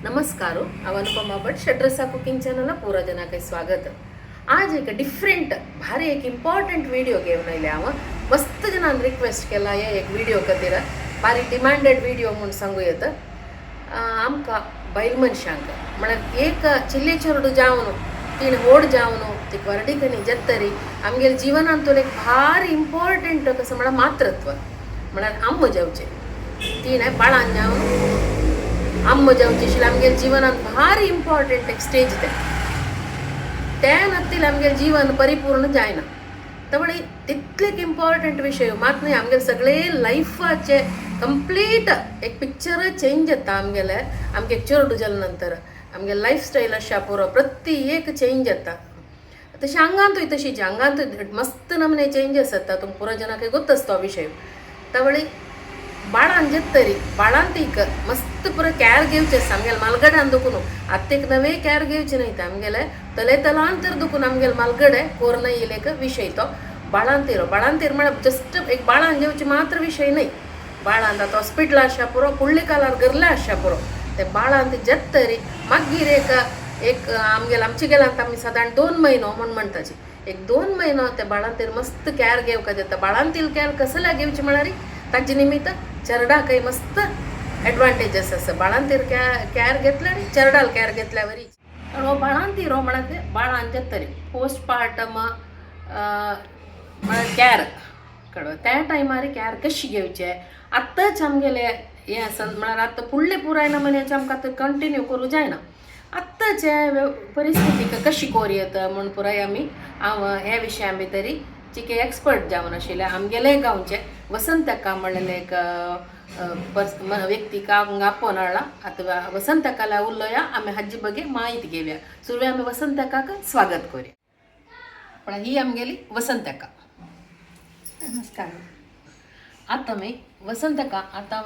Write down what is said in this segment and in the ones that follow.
नमस्कार, हांव अनुपमा भट, षड्रसा कुकिंग चॅनला पुरा जनाक स्वागत. आज एक डिफरेंट भारी एक इम्पॉर्टंट व्हिडिओ घेवन आयले हांव. मस्त जणान रिक्वेस्ट केला हे एक व्हिडिओ खातीर, भारी डिमांडेड व्हिडिओ म्हूण सांगू येता. आमकां बैल मनशांक म्हळ्यार एक चिल्ले चेरडू जावन तिणें व्हड जावन ती व्हरडिकणी जेत्तरी आमगेले जिवनांतून एक भारी इम्पॉर्टंट कसं म्हळ्यार मातृत्व, म्हळ्यार आम्म जावचें. तिणें बाळान जावन आम्म जावची आशिल्लें आमगेले जिवनांत भारी इम्पॉर्टंट एक स्टेज तें. त्या नत्तील आमगेलें जीवन परिपूर्ण जायना. तवळे तितलेक इम्पॉर्टंट विशय मात न्हय, आमगेले सगळे लायफाचे कंप्लीट एक पिक्चर चेंज जाता. आमगेले आमगे चेरडू जाले नंतर आमगे लायफ स्टायल अशा पुरो प्रति एक चेंज जाता. तशें आंगांतूय तशीच, आंगांतूय मस्त नमने चेंजस जाता. तुमकां पुरो जनाक ಗೊತ್ತಸ್तो ಆ विशय. तवळे बाळान जेत्तरी बाळांतीक मस्त पुरो कॅर घेवचें आसता. आमगेले मालगड्यान दुखून आत्तेक नवे कॅर घेवचें न्हय, ते आमगेले तले तलांतर दुखून आमगेले मालगडे कोरना येयले एक विशय तो बाळांतीर. बाळांतीर म्हळ्यार जस्ट एक बाळान घेवचे मात्र विशय न्हय. बाळांत आतां हॉस्पिटल आशा पुरो, फुडले कालार गरले आशा पुरो, ते बाळांत जेत्तरी मागीर एक एक आमगेले आमचे गेल्यान आमी सादारण 2 म्हयनो म्हूण म्हणटाची. एक 2 म्हयनो ते बाळांतीर मस्त कॅर घेवपाक जाता. बाळांतील कॅर कसल्या घेवची म्हळ्यार ताजे निमित्त चेरडाकय मस्त एडवांटेजस आसा. बाळांतीर कॅर घेतले आनी चेरडाल कॅर घेतल्या वरी. कारण हो बाळांतीर हो म्हळ्यार बाळान जेत्तरी पोस्ट पार्टम म्हळ्यार कॅर कळ्ळो त्या टायमार कॅर कशी घेवचे. आत्ताच आमगेले हें आसा म्हळ्यार आतां फुडले पुराय नमुन्याचे आमकां आतां कंटिन्यू करूं जायना. आत्ताचे परिस्थितीक कशी कोर येता म्हूण पुराय आमी हांव ह्या विशया भितरी चिके एक्सपर्ट जावन आशिल्ले आमगेले गांवचे वसंतक्का म्हणलेले एक व्यक्तीक हांगा आपोवन हाडला. आतां वसंतक्काला उलोवया आमी, हाजी बगे माहिती घेवया. सुरवे आमी वसंतक्काक स्वागत करूया. पण ही आमगेली वसंतक्का. नमस्कार. आतां मी वसंतक्का आतां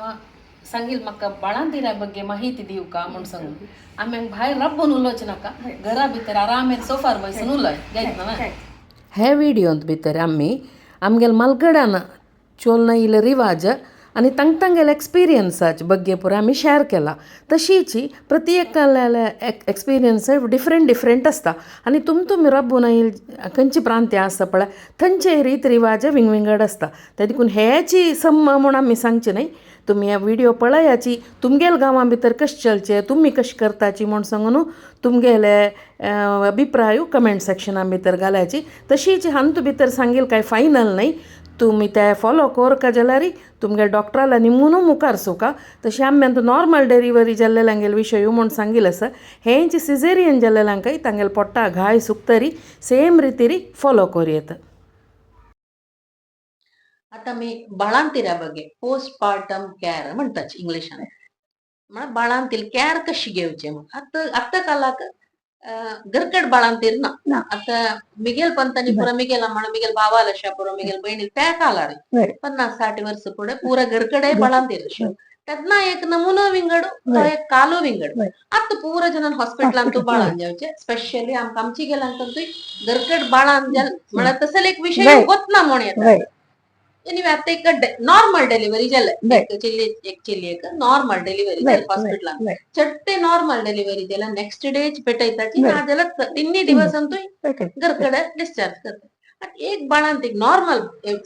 सांगील म्हाका बाळांतिरा ಬಗ್ಗೆ माहिती दिवं का म्हूण सांगून आमी भायर राबून उलोवचें नाका, घरा भितर आरामेर सोफार बसून उलोय जायत ना. हे व्हिडियोंत भितर आमी आमगेले मालगड्यान चोलना इल्ले रिवाज आनी तांग तांगेले एक्सपिरियन्साचे ಬಗ್ಗೆ ಪೂರ आमी शेअर केला. तशीच प्रत्येकाले एक्सपिरियन्स डिफरंट डिफरंट आसता आनी तुम तुमी राबून आयल खंयचे प्रांत्य आसा पळय थंयचे रीत रिवाज विंगविंगड आसता. ते देखून हेची सम म्हूण आमी सांगचे न्हय. तुमी हे व्हिडियो पळयाची, तुमगेले गांवां भितर कशें चलचें, तुमी कशें करताची म्हूण सांगून तुमगेले अभिप्राय कमेंट सेक्शना भितर घालायची. तशीच हांतू भितर सांगील काय फायनल न्हय, तुमी ते फॉलो कोरका जाल्यार तुमगे डॉक्टराला निमून मुखार सुका. तशें आमी आतां नॉर्मल डिलिव्हरी जाल्लेल्यांगेले विशय म्हूण सांगील आसा. हेंच सिजेरियन जाल्लेल्यांकय तांगेले पोट्टा घाय सुकतरी सेम रितीरी फॉलो करूं येता. आतां मी बाळांतिरा ಬಗ್ಗೆ पोस्ट पार्टम केअर म्हणटाची इंग्लिशान, म्हळ्यार बाळांतील केअर कशी घेवचे म्हूण. आतां आतां कालाक घरकड बाळांतीर ना. ना. आतां मिगेल पंतांनी पुरा मिगेल म्हण मिगेल भावाल अशा पुरो मिगेल बहिणी त्या कालार 50-60 वर्स फुडें पुरा घरकडे बाळांतीर अशें तेन्ना एक नमुनो विंगड, तो एक कालो विंगड. आतां पुरा जणान हॉस्पिटलान तूं बाळान जावचें. स्पेशली आमकां आमची गेल्यान तर घरकड बाळान जाल म्हळ्यार तसले एक विशय वतना म्हण येता. एनिवे आतां एक नॉर्मल डिलिव्हरी जाले, एक चिल्ली एक चिल्ली एक नॉर्मल डिलिव्हरी जाले हॉस्पिटलान, चट्टे नॉर्मल डिलिव्हरी जाले नेक्स्ट डे पेटयताची ना जाल्यार तिन्ही दिवसांतूय घरकडे डिस्चार्ज करता. आतां एक बाळांतीक नॉर्मल,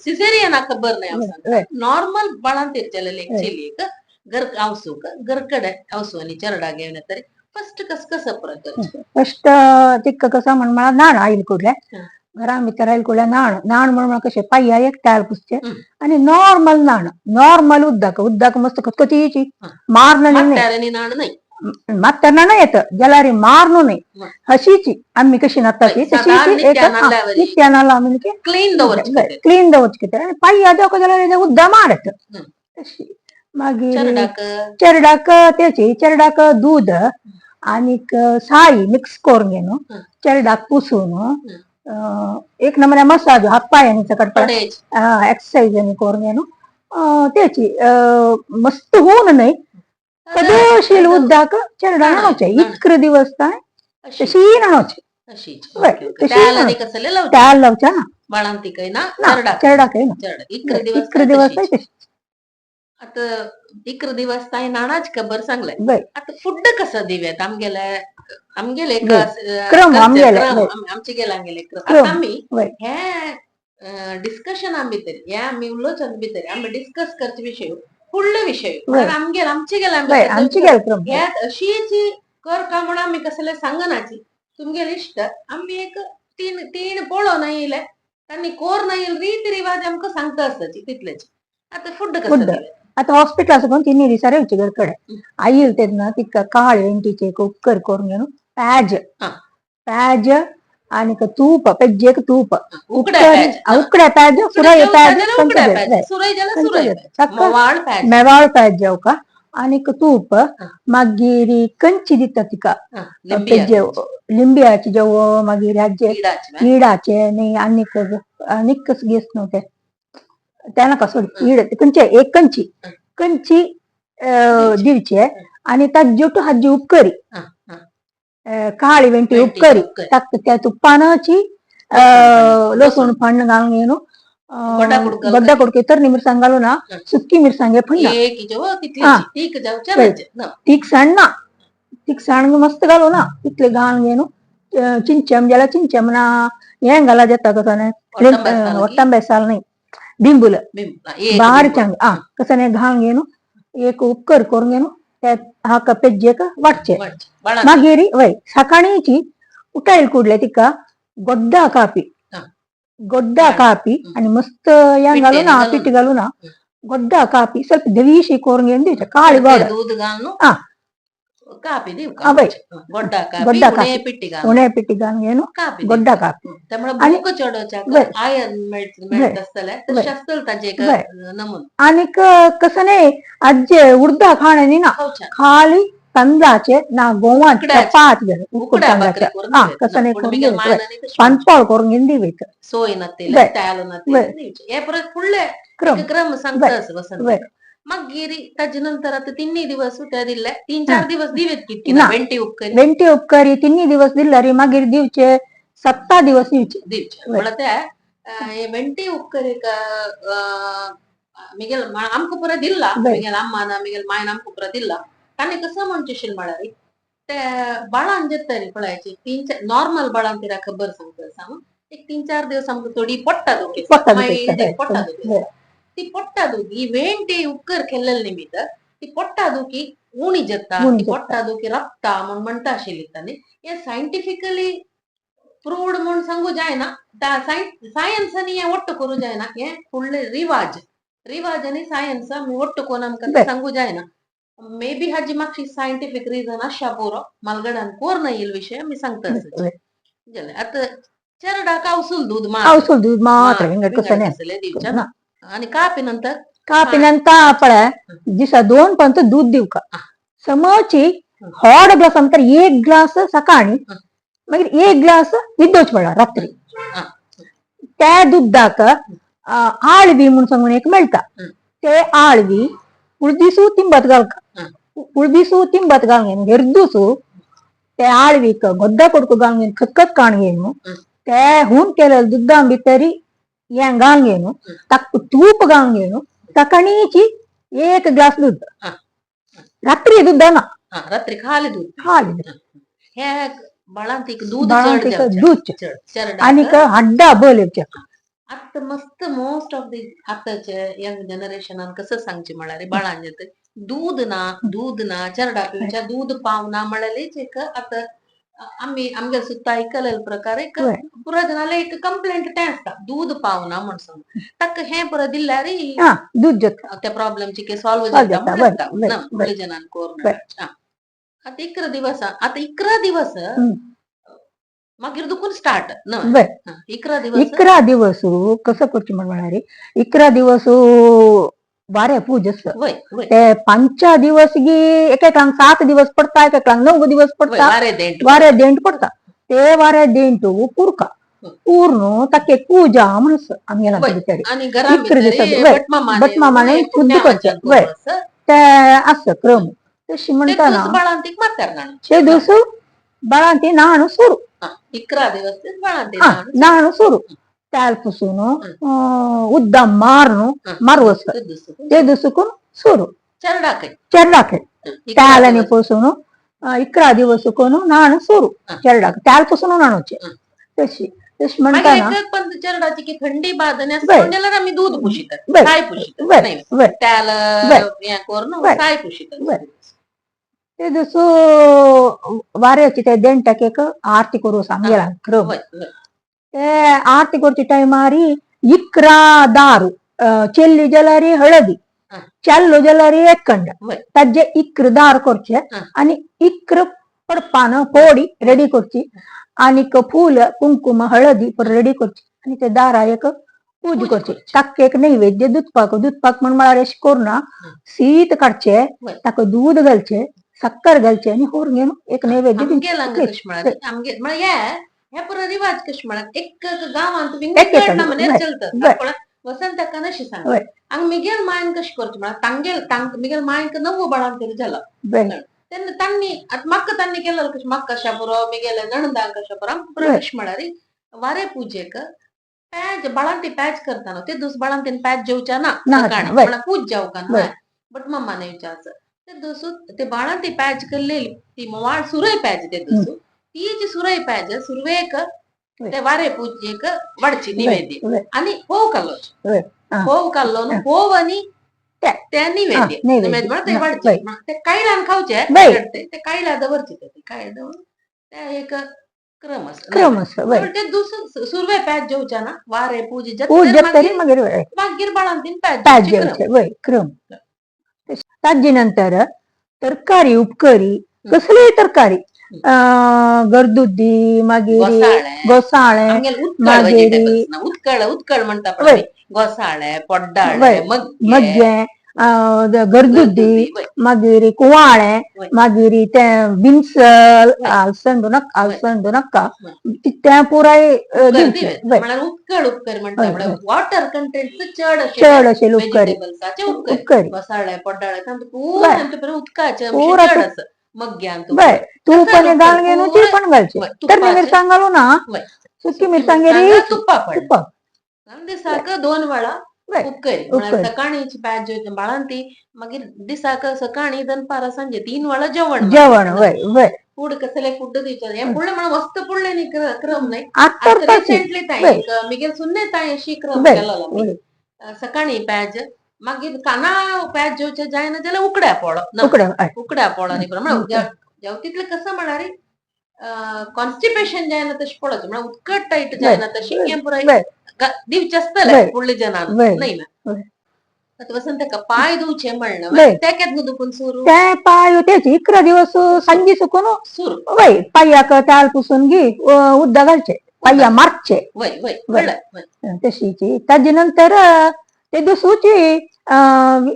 सिजेरियन खबर नाही हांव सांगता, नॉर्मल बाळांतीर जालेले एक चेलयेक घर आवसूक घरकडे आवसू आनी चेरडा घेवन येतरी फर्स्ट कस कस पुरा करचें? फर्स्ट तिका कसं म्हण मला न्हाण आयल कुडल्या घरान भितर आयल कुडल्या न्हाण न्हाण म्हण मला कशें पांया एक टायल पुसचे आणि नॉर्मल न्हाण, नॉर्मल उदक उदक मस्त खतखतीची मारण न्हय. म्हाताऱ्यांनी न्हाण न्हय. म्हातार न्हाण येत जाल्यार मारणू न्हय, हशीची आमी कशी न्हाता ती तशीच एक नित्या न्हाला आमी की क्लीन दवरचें, क्लीन दवरचें कितें आनी पांया देंवक जाल्यार उदक मारत तशी. मागीर चेरडाक तेची चेरडाक दूद आनीक साई मिक्स करून घेवन चेरडाक पुसून एक नंबर मसाज हात पायांनी सकट एक्सरसाइज आनी करून घेवन त्याची मस्त होऊन न्हय कदशील उदक चेरडा न्हाणोवचें इतके दिवस काय तशी न्हाणोवचें. त्याला लावच्या ना बाळांतीकय ना चेरडाकय ना इतके दिवस. तशी. आता 11 दिवस ताई नाणाच खबर सांगले. वय. आता फुड्ड कसं दिव्यात आमगेले आमगेले वय. क्रम आमगेले, वय. आमचे गेला आमगेले क्रम. क्रम, आता आम्ही वय. हे डिस्कशन आम्ही तरी हे आम्ही उलोचन भितर आम्ही डिस्कस करचे विषय फुडले विषय वय. आमगेल आमचे गेला वय, आमची गेल क्रम. ह्यात अशीच कर का म्हणून आम्ही कसले सांगनाची तुमगेल इश्ट आम्ही एक तीन तीन पळोवन येयले तांणी कोर ना येईल रीती रिवाज आमकां सांगता आसताची तितलेच. आता फुड्ड कसं फुड्ड. दिलें? आता हॉस्पिटल आसा तिन्ही दिसा रेवचे घरकडे आईल तेन्ना तिका काळ वेंटीचे एक उपकर करून घेवन पॅज पॅज आनीक तूप पेज्जेक तूप. उकड्या पॅज. उकड्या पॅज सुरय पॅज. उकड्या पॅज सुरय जाल्यार सुरय पॅज मोवाळ पॅज. मेवाळ पॅज जेवका आनीक तूप मागीर कंची दिता तिका पेज्जे लिंबियाचे जेव मागीर हाजे इडाचे न्ही आनीक आनीक घेस न्हू ते ते नाका सोड इड खंयचे एक कंची कंची दिवचे आनी ताज्यो हाजी उपकरी काळी वेंटी उपकरी ताक त्या तुप्पानाची लसूण फण्ण घालून घेवन गड्डा कुडके तर मिरसांग घालू ना सुकी मिरसांगे फण्ण तीख ना तीख मस्त घालू ना तितले घालून घेवन चिंचम जाल्यार चिंचम ना हें घाला जाता कसं वट्टंबे साल न्ही बिंबुल बारीक आ कसं घालून घेवन एक उपकर करून घेवन ते हाका पेज्जेक वाटचे. मागीर वय सकाळीची उठायल कुडले तिका गोड्डा कापी गोड्डा कापी आणि मस्त हें घालून ना पीठ घालून ना गोड्डा कापी ಸ್ವಲ್ಪ ದವೀಶಿ करून घेवन दिवचे काळी गोड. दूध घालून आ कापी दिव वय. गोड्डा कापी गोड्डा उणे कापी पिट्टी घालून उणे पिट्टी घालून घेवन कापी गोड्डा कापी. त्यामुळे आणि भूक चडोवच्याक वय. आयर्न मेळत आसतलें वय. तशें आसतलें ताजें एक वय. नमून. आनीक कसं न्ही आज्जे उर्दा खाण न्ही ना खावच्या खाली तांदळाचे ना गोवाचे चपात उकड्या भाकरी करून हा दिवेत. कसं नाही पूण करून बिगर दिवेत. मायन तशें पानपाळ करून घेवन दिवेत. सोय नातेले वय. त्यालो वय. नातेले दिवचें. हे परत फुडले क्रम. एक क्रम सांगता आसा वसंत. वय. मागीर ताजे नंतर आता तिन्ही दिवस त्या दिल्ले 3-4 दिवस दिवेत कितकी ना. वेंटी उपकरी वेंटी उपकरी तिन्ही दिवस दिल्ले रे मागीर दिवचे 7 दिवस दिवचे. दिवचे वय. म्हळ्यार ते हे वेंटी उपकरीक मिगेल आमकां पुरा दिल्ला वय. मिगेल अम्मान मिगेल मायन आमकां पुरा दिल्ला तांणी कसं म्हणचे शील म्हळ्यार ते बाळान जेतरी पळयाचे 3-4 नॉर्मल बाळान तिरा खबर सांगता सांग एक 3-4 दिवस आमकां थोडी पोट्टा दुखी पोट्टा दुखी पोट्टा दुखी ती पोट्टा दुखी वेंटी उपकर केल्ले निमित्त ती पोट्टा दुखी उणी जाता उणी ती पोट्टा दुखी रपता म्हूण म्हणटा आशिल्ली तांणी. हे सायंटिफिकली प्रूव्ड म्हूण सांगू जायना सायन्स आनी हें ಒಟ್ಟು करूं जायना हे फुडले रिवाज रिवाज आनी सायन्स आमी ಒಟ್ಟು कोन आमकां बरें. सांगू जायना. मे बी हाजी मातशी सायंटिफीक रिजन आशा पुरो मालगडान कोर ना येईल विषय आमी सांगता वय. जालें. आतां चेरडाक आवसूल दूद मात्र आवसूल दूद मात्र विंगड कसं न्ही कसले दिवचें ना. आनी कापी नंतर कापी नंतर पळय दिसा 2 पंत दूध दिवका समची होड ग्लास नंतर 1 ग्लास सकाळी मागीर 1 ग्लास निद्दोच पडला रात्री. त्या दुधाक आळवी म्हूण सांगून एक मेळटा ते आळवी उळदीसू तिंबत घालका उळदीसू तिंबत घालून हेरदूसू ते आळवीक गोड्डा ಕೊಡ್ಕು घालून खतखत काण घेवन ते हून केलेलं दुधां भितरी हें घालून घेवन ताका तूप घालून घेवन सकाळीची 1 ग्लास दूध रात्री दूध ना रात्री खाली दूध खाली हे बाळांतीक दूध चड बाळांतीक जावचें. दूध चड चेरडाक आनीक हड्डा बल येवचें. आतां मस्त मोस्ट ऑफ the आतांचे यंग जनरेशनान कसं सांगचें म्हळ्यार बाळांचे ते दूध ना दूध ना चेरडा पिवच्या दूध पावना म्हळ्यार एक आतां आमी आमगे सुद्दां आयकलेले प्रकार एक वय. पुरा जाणाले एक कंप्लेंट तें आसता दूध पावना म्हण सांगून ताका हें पुरो दिल्यार हा दूध जाता त्या प्रॉब्लेमची के सॉल्व सॉल्व जाता जाता. म्हण बरें, आसता बरें, ना बरें. फुडल्या जणान कोर बरें. आतां 11 दिवस आतां 11 दिवस मागीर दुखून स्टार्ट न्हय बरें. 11 दिवस 11 दिवस कसं करचें म्हण 11 दिवस वारे पूज आसता वय वय ते 5 दिवस गी एकेकांक 7 दिवस पडटा एकेकांक 9 दिवस वय पडटा वारे देंट वारे देंट पडटा ते वारे देंट पुरका पूर्ण ताके पूजा म्हण आमगेल्या वय. भितर आनी घरा 11 दिसा भितर वय. भटमामाने भटमामाने शुद्ध करचें वय. ते आसता क्रम तशी म्हणटा ना बाळांतीक मारतार जाण ते दिवस बाळांती न्हाण सुरू 11 दिवस बाळांती न्हाण सुरू त्याल पुसून उद्दा मारून मारवस ते दुसकून सुरू. चरडाक. चरडाक त्याలని पुसून 11 दिवस कोण नाण सुरू. चरडाक त्याल पुसून नाणूचे तशी तशी म्हणताना. मागीर एक पण चरडाची की थंडी बादने बरं. जाल्यार आमी दूध पुशितात. बरं. साय पुशितात. बरं. नाही बरं. त्याला बरं. हें करून बरं. साय पुशितात. बरं. ते दुसो वाऱ्याची ते देंटाक एक आरती करू सांगेला क्रम. वय वय. ते आरती करची टायमारी 11 दारू चेल्ली जाल्यार हळदी, चेल्लो जाल्यार एकंड, ताजे 11 दार करचे आणि 11 पडपान पोडी रेडी करची आनीक फूल कुंकुम हळदी रेडी करची आणि ते दारा एक पूज पूज करची. करची. ताका एक नैवेद्य दुधपाक. दुधपाक म्हण म्हळ्यार अशें करुना, शीत काडचे, ताका दूद घालचे, साकर घालचे आणि होर घेवन एक नैवेद्य आमगेल हांगा दिवचे. कशें म्हळ्यार आमगे म्हळ्यार हे हे पुरो रिवाज कशें म्हळ्यार एक एक गांवांत एक विंगड नमुन्यार चलता. बरं. पळय वसंत अशें सांग, हांगा मिगेल मायन कशें करचें म्हळ्यार तांगेल तांक मिगेल मायक नव्वो बाळांत तरी जाला. तेन्ना तांणी आतां म्हाका तांणी केलें कशें म्हाका कशें पुरो मिगेले नणदांक कशें पुरो आमकां पुरो. कशें म्हळ्यार वारे पुजेक पॅज बाळांती पॅज करता न्हू ते दीस बाळांतीन पॅज जेवच्या ना ना, सकाळी वय. म्हळ्यार पूज जावका ना. बट मम्मान विचारचो ते दसू ते बाळांती पॅज केल्लेली ती मोवाळ सुरय पॅज ते दसू ती जी सुरय पॅज सुरवेक ते वारे पुजेक वाडची निवेद्य आणि फोव कालोवचो. वय आं. फोव काडलो न्हू फोव आणि ते ते निवेद्य. नैवेद्य. नैवेद्य म्हळ्यार ते ना, वाडचे. ते कायलान खावचे. ते कायला दवरचे, ते कायल दवरून ते एक क्रम आसा. क्रम आसा वय. ते दुसरो सुरवे पॅज जेवच्या ना वारे पूज पूज जाता जातरी मागीर मागीर वय मागीर बाळांतीन पॅज पॅज जेवची क्रम. जेवचे वय क्रम. ताजे नंतर तरकारी उपकरी कसलीय तरकारी, गर्दुद्दी मागीर गोसाळे. गोसाळे. आमगेले उत्कळ मागीर व्हेजिटेबल्स ना उत्कळ उत्कळ म्हणटा पळय आमी. गोसाळे, पोड्डाळे, मग्गे. मग्गे, गर्दुद्दी. वय. मागीर कुवाळे. मागीर ते बिन्स, आलसंद नाका आलसंद नाका तें पुराय गर्दी दिवचें वय. म्हळ्यार उत्कळ उपकरी म्हणटा. वय म्हळ्यार वय वॉटर कंटेंट चड चड आशिल्ले आशिल्ले उपकरी. व्हेजिटेबल्साचे उपकरी. उपकरी. गोसाळे, पोड्डाळे तांतू पूरा आमचे बरें उदकाचें अंश पुरा चड तूप आसा मग्यांत. वय तूप तसो आनी उपकरी घालून घेवन पुरा पण घालचें. वय तर तुपाचें. मिरसांग घालूं ना. वय सुकी सुकी मिरसांगेरी मिरसांगां तुप्पा पडना. तुपाक. दिसाक 2 वेळा उपकरी म्हळ्यार उपकरी. सकाळीं पॅज जेवचे बाळांती मागीर दिसाक सकाळीं दनपारां सांजे 3 वेळा जेवण. जेवण मागीर वय वय. फूड कसले फूड दिवचें हें फुडलें म्हळ्यार मस्त फुडलें न्ही क्रम न्हय. आतां आतां तशी रिसेंटली तांय एक मिगेल सुन्ने तांय अशी क्रम केलोलो आमी. सकाळीं पॅज मागीर काना पॅज जेवचें जायना जाल्यार उकड्या पोळो ना. उकड्या हय. उकड्या पोळो न्ही म्हळ्यार जेवतितलें कसं म्हळ्यार कॉन्स्टिपेशन जायना तशें पळोवचें म्हळ्यार उत्कट टायट जायना तशें हें पुराय दिवचें आसतलें फुडल्या जनान न्हय ना. आतां वसंत ताका पांय धुवचे म्हणलें तें केन्ना दुखून सुरू. ते पांय तेच 11 दिवस सांजे सुकून सुरू. वय पांयाक ताल पुसून घे उदक घालचे पांया मारचे. वय वय वय. कळ्ळें वय. तशीची ताजे नंतर ते दुसरूची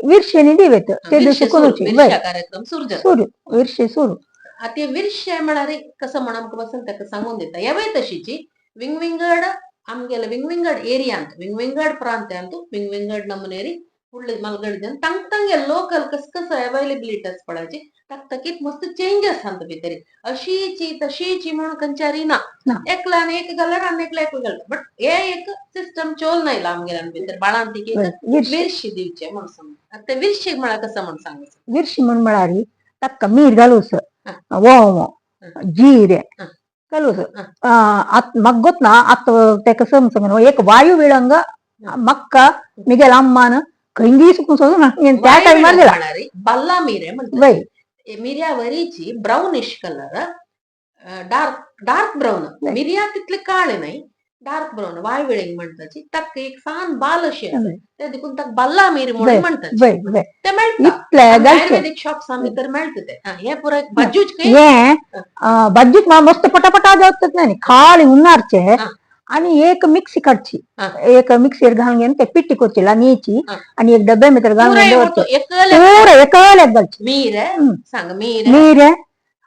विरशेनी दिवेत ते विरशे दुसू सुरू करूची वय. विरश्या कार्यक्रम सुरू जाता. सुरू विरशे सुरू. आतां ते विरशे म्हळ्यार कसो म्हण आमकां वसंत ताका सांगून दिता हेवय तशीची विंगविंगड आमगेले विंगविंगड एरियांत विंगविंगड प्रांत्यांत विंगविंगड नमुनेरी फुडले मालगड जन तांग तांगे लोकल कस कसं अवेलेबिलिटी आसा पळयची तकतकीत मस्त चेंजस आसा भितर अशीची तशीची म्हणून खंयच्यारी ना. ना. एकल्यान एक घाल्यार आनी एकल्या एक घालता बट हे एक सिस्टम चोल ना येयला आमगेल्या भितर बाळांतीक एक वय विरशे. विरशी दिवचे म्हण सांग आतां ते विरशी म्हळ्यार कसं म्हण सांग. विरशी म्हण म्हळ्यार ताका मीठ घालूस, ओंवो, जिरे घालूस. आत मग्गोत ना आत तेका समज एक वायू विळंग मक्का मिगेल अम्मान खंयगी सुकून सोदून त्या टायमार दिला. म्हळ्यार बल्ला मिरे म्हणटा. वय. मिऱ्या वरीची brownish colour, dark dark brown. मिऱ्या तितले काळे न्हय, डार्क ब्राऊन वायविळींग म्हणटाची ताका एक सान बाल अशी आसा ते देखून ताका बल्ला मिरी म्हणून म्हणटाची. वय वय. ते मेळटा इतले घालचे. आयुर्वेदीक शॉप्स भितर मेळटा ते हे पुराय भाजूच खंय. हे भाजीच मस्त पटापटा जावत नाही खाली उन्नारचे आणि एक मिक्सी काडची एक मिक्सीर घालून घेवन ते पिट्टी करची ल्हानची आणि एक डब्या भितर घालून पुराय दवरचे. एकले पुरा एकल्याक घालचे. मिरे सांग मिरे. मिरे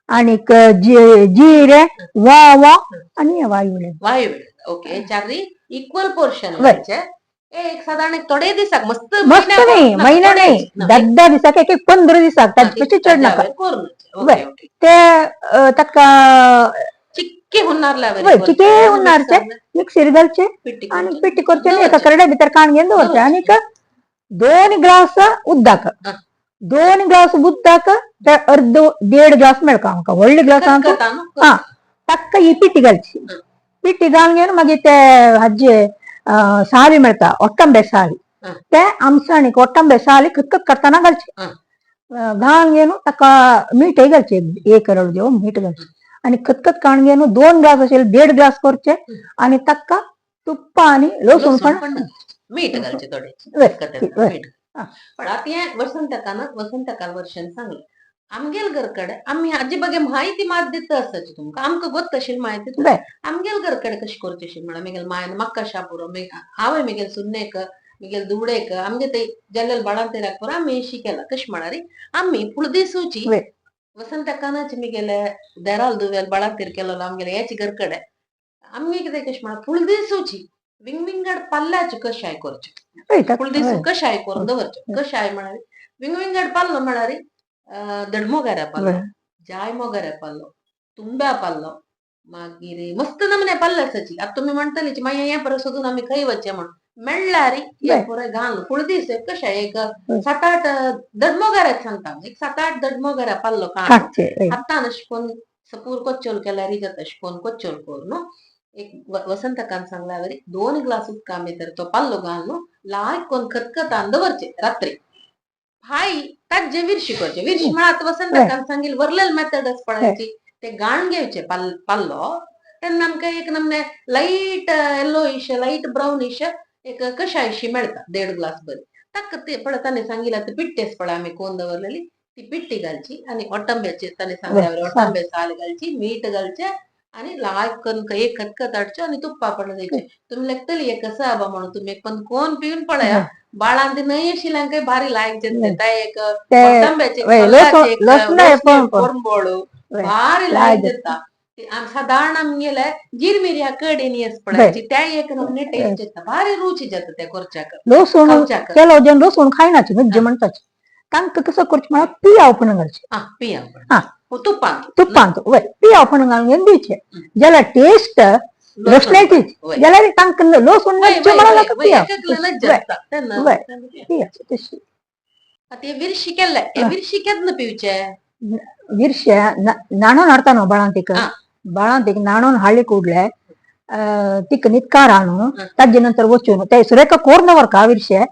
आणीक जिरे, ओंवो आणि वायुळे. वायविळींग ओके चारी इक्वल पोर्शन वय. घालचे एक साधारण एक थोडे दिसाक मस्त मस्त न्ही महिना न्ही 10-10 दिसाक एक एक 15 दिसाक ताचे पेक्षा चड नाका. करून वय. ओके. ते ताका चिक्के हुन्नारला. वय, चिके हुन्नारचे. मिक्सीर घालचे आणि पिट्टी करचे आणि एका करड्या भितर काण घेवन दवरचे. आनीक 2 ग्लास उदक, 2 ग्लास उदक ते अर्द देड ग्लास मेळका आमकां, व्हडले ग्लास आमकां. हा, ताका ही पिठी घालची. पिठी घालून घेवन मागीर ते हाजे साली मेळटा, ओट्टंबे साली. ते आमसाणीक ओट्टंबे साली खतखत करतना घालची. घालून घेवन ताका मीठय घालचे, एक रळ जेव मीठ घालचे आणि खतखत काडून घेवन 2 ग्लास अशें 1.5 ग्लास करचे आणि ताका तुप्पा आणि लसूण पण. मीठ घालचे थोडे. वय, वय. मीठ. पण आता हे वसंतकान वसंतकाल वर्षान सांगले आमगेल घरकडे आम्ही आजी बगे माहिती मात दिता आसाची तुमकां, आमकां गोत अशी माहिती. आमगेल घरकडे कशी करची अशी म्हणा, मिगेल मायन मक्का शापुरो हांवें मिगेल सुन्नेक मिगेल दुवडेक आमगे ते जल्लेल बाळांतेराक पुरो आमी शिकेला. कशी म्हणारी, आमी फुळदिसूची वसंतकानाची मिगेले देराल दुवेल बाळांतेर केलेलो आमगेले याची घरकडे आमगे कितें कशी म्हणा, फुळदिसूची विंग विंगड पल्ल्याचे कशाय करचे. फुळदिसू कशाय करून दवरचे. कशाय म्हळ्यार विंग विंगड पल्लो म्हळ्यार दडमोगाऱ्या पल्लो, जाय मोगाऱ्या पल्लो, तुंब्या पल्लो, मागीर मस्त नमने पल्ले आसाची. आतां तुमी म्हणटलीची मागीर हें परत सोदून आमी खंय वचचें म्हण मेळ्ळ्यार हे पुराय घालून फुळदीस कशें एक 7-8 दडमोगाऱ्याक सांगता, एक 7-8 दडमोगाऱ्या पल्लो काडून काडचे, वय. हातान अशें करून सपूर कोच्चोल केल्यार जाता. अशें करून कोच्चोल करून एक वसंतकान सांगल्या वरी 2 ग्लास उदका भितर तो पल्लो घालून लायक करून खतखतान दवरचे रात्री. हाय ताजे विरशी करचे. विरशी म्हळ्यार आतां वसंतकान सांगिल वरलेल मेथड पळायची, ते गाण घेवचे पल्लो, तेन्ना आमकां एक नमने लायट येलोइश लायट ब्राउनिश एक कशायशी मेळटा 1.5 ग्लास बरी. ताका ते पळय ताणें सांगिल्लें ते पिट्टेस पळय आमी कोन दवरलेली ती पिट्टी घालची आणि ओटंब्याचे ताणें सांगल्या ओटंबे साल घालची, मीठ घालचे आणि लायक करून एक खतखत हाडच्यो आणि तुप्पा पडून द्यायचे. तुमी लेखतली एक कसं आबा म्हणून तुम्ही एक पण कोण पिवन पळया. बाळान ती न्हय आशिल्ल्यांकय भारी लायक जाता ते एक ते ओटंब्याचे. वय, लसणाचे कोरंबोळ भारी लायक जाता. सादारण आमगेले जिरमिऱ्या कडेन येस पळयाची त्या एक नमने टेस्ट येता, भारी रुची जाता त्या करच्याक. लसूण खावच्याक. ಕೆಲವು ಜನ ಲसूण खायनाची, मज्जे म्हणताची. तांकां कसं करचें म्हळ्यार पियाव पण घालचे. हा, पिया. हा. तुपान. तुप्पांत, वय, पियाव पण घालून दिवचे ज्याला टेस्ट लसणाची, जाल्यार तांकां लसूण नज्जे म्हणून पियाव वय. पियाचे तशी. आता विरशी केल्ले, विरशी केन्ना पिवचे? विरशे न्हाणोवन हाडटा न्हू बाळांतीक. बाळांतीक न्हाणोवन हाडली ಕೂಡ್ಲೆ ತಿಕ್ಕ ನಿತ್ಕಾರ हाणून ताजे नंतर वचून ते सुरेखा कोर्न दवरका विरशे.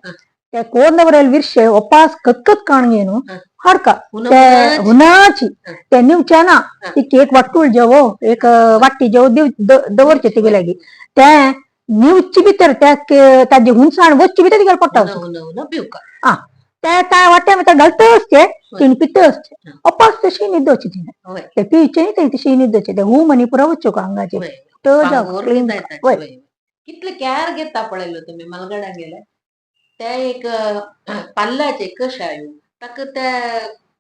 ते कोर्न दवरेल विरशे ಒಪ್ಪಾಸ್ ಕತ್ಕತ್ ಕಾಣ್ಗೇನು हाडका ते हुनाची ते निवचे ना. ती एक वाटूळ जेवो, एक वाटी जेवो दिव दवरचे तिगे लागीं. ते निवची भितर त्या ताजी हुनसाण वचची भितर तिगेले पोटा. पिवका. ते त्या वाट्या भितर घालता असचे, तिणे पिता असचे, अपास तशी न्हिदोवची तिणे. ते पिवचे न्ही, ते तशी न्हिदोवचे. ते हूम आनी पुरो वचचो आंगाचे. पांगूर वय. कितले कॅर घेता पळयलो तुमी मलगडा गेले ते एक पाल्ल्याचे कशाय ताका ते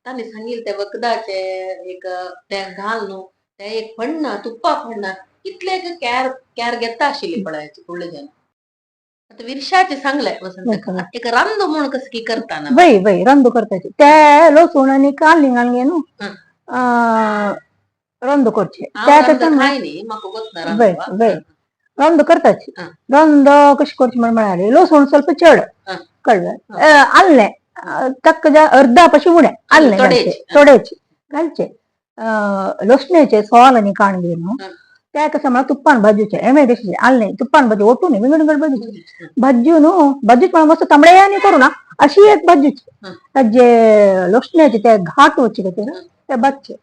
तांणी सांगिल्लें ते वखदाचे एक ते घाल न्हू, ते एक पडना तुप्पा पडना, कितले एक कॅर कॅर घेता आशिल्ली पळयाची फुडले जन. आता विरशाचे सांगले वसंत, एक रांदो म्हणून कसं की करता ना? वय वय, रंदो करताचे ते लसूण आनी कांदे घालून न्हू रंदो करचे. हांव त्या रांदो कसं खाय न्ही, म्हाका गोत ना. वय रांदो. वय, रंदो करताची. रंदो कशी करची म्हळ्यार लसूण ಸ್ವಲ್ಪ चड कळ्ळें, आल्लें तक्क अर्धा पशी उणें आल्लें घालचें, थोडेच घालचें. लसण्याचे सोल आनी काण घेवन त्या कसं म्हळ्यार तुप्पान भाजूचें. एमे तशें आल्लें तुप्पान भाजी ओटून विंगड विंगड भाजूचें. भाजून भाजूच म्हळ्यार मस्त तांबड्यांनी करू ना, अशी एक भाजूची. ताजे लसण्याचे ते घाट वचचे खातीर ते भाजचे.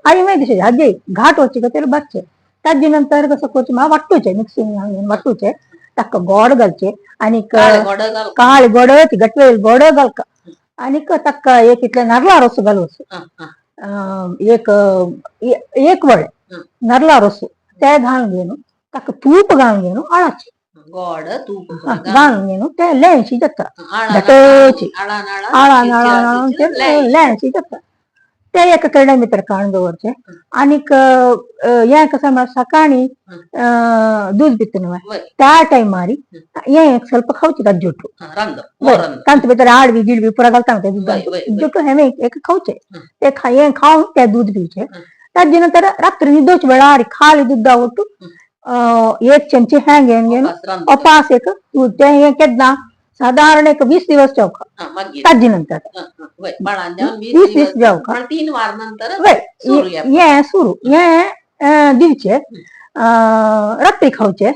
आनी मागीर तशें हाजे घाट वचचे खातीर भाजचे. ताजे नंतर कसं करचें म्हळ्यार वांटूचें, मिक्सिंग घालून वांटूचें, ताका गोड घालचें आनीक काळे गोड गटवेल गोड घालका आनीक ताका एक इतलें नारला रोस घालूच, एक एक वळ नारला रोस ते घालून घेवन ताका तूप घालून घेवन आळाचे गोड तूप घालून घेवन ते लेंशी जाता घटची आळान आळान ते लेंशी जाता. ते एका करड्या भितर काडून दवरचे. आनीक हें कसं म्हळ्यार सकाळी दूद पिता न्हू त्या टायमार हें एक ಸ್ವಲ್ಪ खावचें ताजें जुटू. तांचे भितर आडवी गिडवी पुरा घालता ते दुदांत जुटू. हें एक खावचें, ते हें खावन ते दूद पिवचें. ताजे नंतर रात्री निदोच वेळार खाली दुद्दा ಒಟ್ಟು एक चमचे हँग घेवन उपास रांदता. उपास एक दूध ते हे केन्ना साधारण एक 20 दिवस जेवका हा, मागीर ताजे नंतर हा, हा, वय, बाळान जावन 20 20 दिवस दीस जेवका. पण 3 वार नंतर वय सुरू या. हे सुरू हे दिवचे रात्री खावचे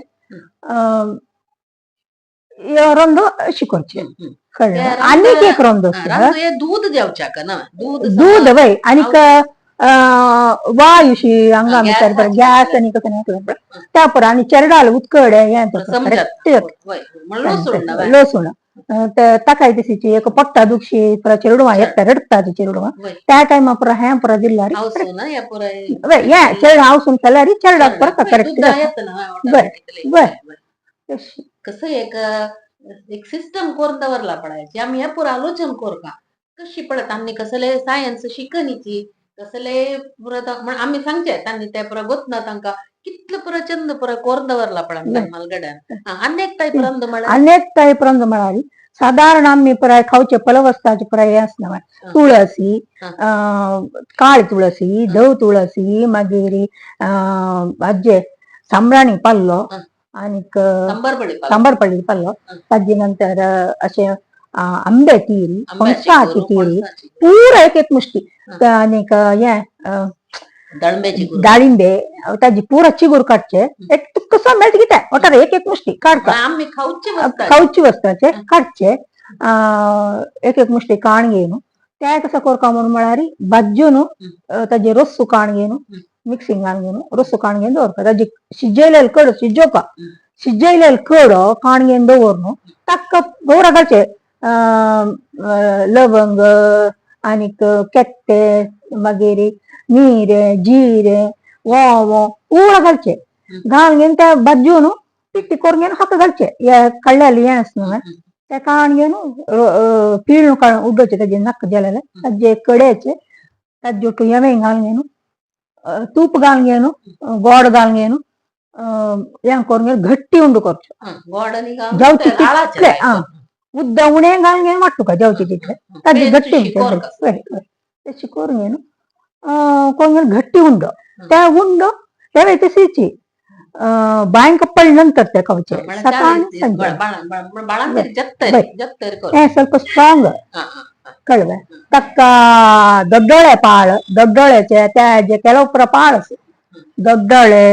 हे रोंदो अशी करचे हम्म, हम्म. कळलं त्या आनीक एक रोंदो हा, आसता. रांदो हे दूध जेवच्याक ना दूध दूध वय आनीक वायुशी अंगा हा, भितर गॅस गॅस आनी कसं नाही त्या पर आनी चेरडाल उदकड हें समजात करेक्ट वय म्हणून लसूण ना वय. लसूण ताकाय तशीची एक पोट्टा दुखशी पुरा चेडवां येता रडटा ती चेडवां वय. त्या टायमा पुरा हें पुरा दिल्यार हावसून ना या पुराय वय हें चेड हावसून केल्यार चेरडाक परत वय, करेक्ट दुधा येता ना वय, बरं, automatically. बरं. वय, वय. कसं एक एक सिस्टम करून दवरला पडायची आम्ही ह्या पुरा आलोचन करका कशी पडत आम्ही कसले सायन्स शिकनीची कसले पुरा म्हण आम्ही सांगचे तांणी ते पुरा गोतना तांका कितले पुरा चंद पुरा कोर दवरला पडा बरं. मालगड्यान अनेक टायप रंद म्हळ्यार अनेक टायप रंग म्हळ्यार साधारण आम्ही पुराय खावचे फलवस्ताचे पुराय हें आसना तुळसी काळी तुळसी धव तुळसी मागीर भाजये सांबराणी पाल्लो आनीक सांबर बडी पालो. सांबार पडली पाल्लो ताजे नंतर अशें आंबे तीर आंब्याची फणसाची गुरू, तीर फणसाची गुरू, पुरा एक एक मुष्टी आनीक हें दाळंब्याची गुरू. डाळिंबे ताजी पुरा चिगूर काडचे एक तुका कसो मेळटा कितें वटार एक एक मुष्टी काडता आम्ही खावचे वस्ताचे. खावची वस्ताचे काडचे एक एक मुष्टी काण घेवन ते कसो करता म्हणून म्हळ्यार भाजयो न्हू ताजे रोसू काण घेवन मिक्सिंगान घेवन रोसू काण घेवन दवरता ताजी शिजयलेले कडो शिजोवपा शिजयलेले कडो काण घेवन दवर न्हू ताका बरो घालचे लवंग आनीक केट्टे मागीर मिरें जिरें ओंवो पुरो घालचे घालून घेवन ते भाजयो न्हू पिट्टी करून घेवन हाका घालचे हे काडलेले हें आसा न्हू ते काण घेवन पिळून काडून उडोवचें ताजे नाका जालेले ताजे कड्याचे ताजे ಒಟ್ಟು ಎಣ್ಣೆ घालून घेवन तूप घालून घेवन गोड घालून घेवन हें करून घेवन घट्टी उंडो करचो हा, गोड आणि घालून जावचे ते आळाचे तितले आं उद्दा उणें घालून घेवन वांटुका जावचे तितले ताजी घट्टी तशी करून घेवन करून घेवन घट्टी उंडो त्या उंडो तेवे तशीची बांयक पडले नंतर ते खावचे सकाळ संजे हे ಸ್ವಲ್ಪ ಸ್ಟ್ರಾಂಗ್ कळवे तक्का ದೊಡ್ಡೊಳೆ ಪಾಳು ದೊಡ್ಡೊಳೆचे त्या ಕೆಲವು ಪುರ ಪಾಳು ದೊಡ್ಡೊಳೆ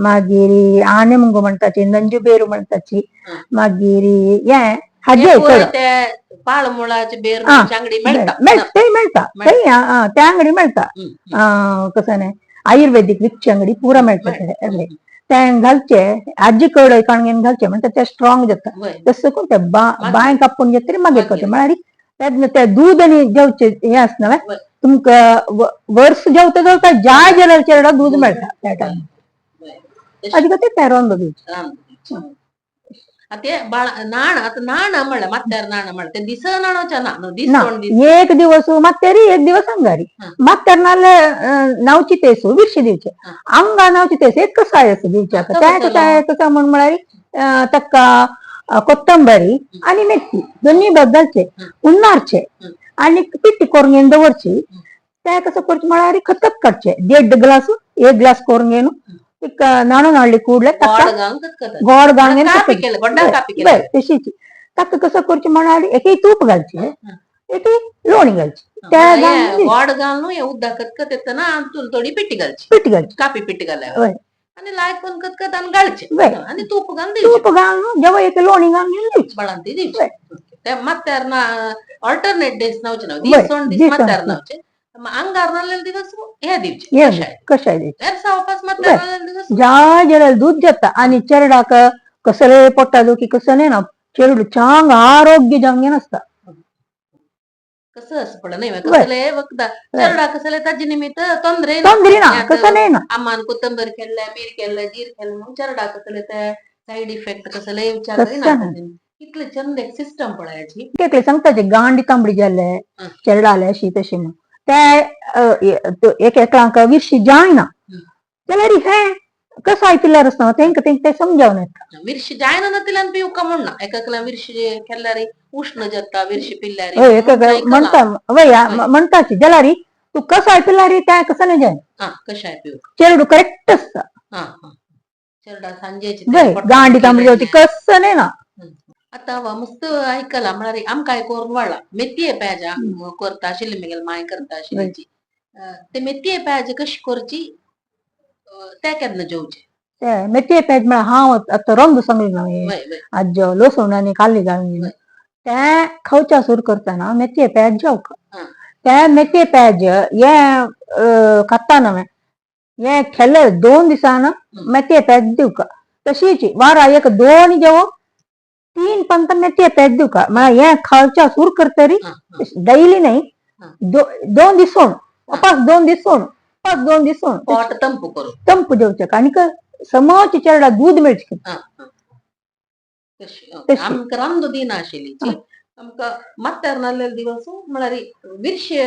मागीर आने मुगो म्हणटाची नंजू बेरू म्हणटाची मागीर हे हाजे कड पाळ मुळाचे बेर हा. अंगडी मेळटा मेळटा ते मेळटा ते त्या अंगडी मेळटा कसं नाही आयुर्वेदिक विकची अंगडी पुरा मेळटा ते ते घालचे आजी कड काण घालचे म्हणटा ते स्ट्रॉंग जाता तसं करून ते बांय कापून घेतरी मागीर करचे म्हळ्यार तेन्ना ते दूध आनी जेवचे हें आसना तुमकां वर्स जेवता जेवता जाय जाल्यार चेरडा दूध मेळटा त्या टायमार ताजे खातीर तें रोंदो दिवचें. ते बाळ नाण आता नाण म्हणलं मात्यार नाण म्हणलं ते दिस नाणोच्या ना दीस ना दोन दीस एक दिवस मात्यारी एक दिवस अंगारी मात्यार नाले नावची तेसू विरशी दिवचे अंगा नावची तेसू एक कसाय असं दिवचे त्या कसाय कसं म्हण म्हळ्यार तक्का कोत्तंबरी आणि मेथी दोन्ही बदलचे उन्नारचे आणि पिट्टी करून घेवन दवरची त्या कसं करचे म्हळ्यार खतखत काडचे 1.5 ग्लास 1 ग्लास करून घेवन तिका नाणून हाडली ಕೂಡ್ಲೆ तक्का गोड घालून खतखत गोड घालून घेवन कापी केलं गोड्डा कापी केलं तशीच ताका कसं करचे म्हळ्यार एकय तूप घालचे एकय लोणी घालची त्या घालून गोड घालून हे उद्दा खतखत येतना ना थोडी पिट्टी घालची पिठी घालची कापी पिट्टी घाल्यावर आणि लायक पण खतखत आणि गाळचे आणि तूप घालून दिवचे तूप घालून जेव्हा एक लोणी घालून घेवन दिवची बाळांती दिवची ते मात्यार ना ऑल्टरनेट डेज नावचे ना दीस सोड दीस मात्यार नावचे अंगार नाल्लेले दिवस हे दिवचे कशाय दिवचे सावपास मात्यार नाल्लेले दिवस जाय जाल्यार दूध जाता आणि चेरडाक कसले पोटा दुखी कसं नाही ना चेरडू चांग आरोग्य जावंक नासता कसं असं पड नाही कसले वखदा चेरडा कसले ताजे निमित्त ತೊಂದ್ರೆ ತೊಂದ್ರೆ ना कसं नाही ना अम्मान कोथंबीर केल्ले मीर केल्ले जीर केल्ले मग चेरडा कसले ते साइड इफेक्ट कसले विचार करीना इतले चंद एक सिस्टम पळयाची एकले सांगता ते गांडी तांबडी जाल्ले चेरडाले अशी तशी म्हण ते एक एकलांक विरशी जायना जाल्यार हे कसं आयकिल्यार आसना तेंका तेंका ते समजावन येता विरशी जायना ना पिवका म्हणना एकाकला विरशी केल्यार उष्ण जाता विरशी पिल्यार हय एक म्हणता वय म्हणताची जाल्यार तूं कसं आयकल्यार ते कसं नाही जायना हा कशाय पिवक. चेरडू करेक्ट आसता. हा हा चेरडा सांजेची वय गांडी तांबडी जेवती कसं नाही ना. आता वा मस्त ऐकला म्हळ्यार आमकां करून वाडला मेथये पेजा करता आशिल्ली मेगेले माय करता आशिल्ली ते मेथये पेज कशी करची ते केन्ना जेवचे? ते मेथये पेज म्हळ्यार हांव आतां रंग सांगली ना वय वय आज्जो लसूण आनी काली घालून ते खावच्या सुरू करतना मेथये पेज जेवका. ते मेथये पेज हे खाता न्हय हे खेले 2 दिसान मेथये पेज दिवका. तशीच वारा एक दोन जेव तीन पंत मेथये पेज दिवका म्हळ्यार हे खावच्या सुरू करतरी हा हा डैली नाही, 2 दीस सोड उपास 2 दीस सोड उपास 2 दीस सोड. पोट तंपू करून. ತಂಪು जेवचें आनीक समज चेरडा दूद मेळचें. हा हा तशी ओके. तशी. आमकां रांदू दिना आशिल्ली आमकां मात्यार नाल्लेले दिवस म्हळ्यार विरशे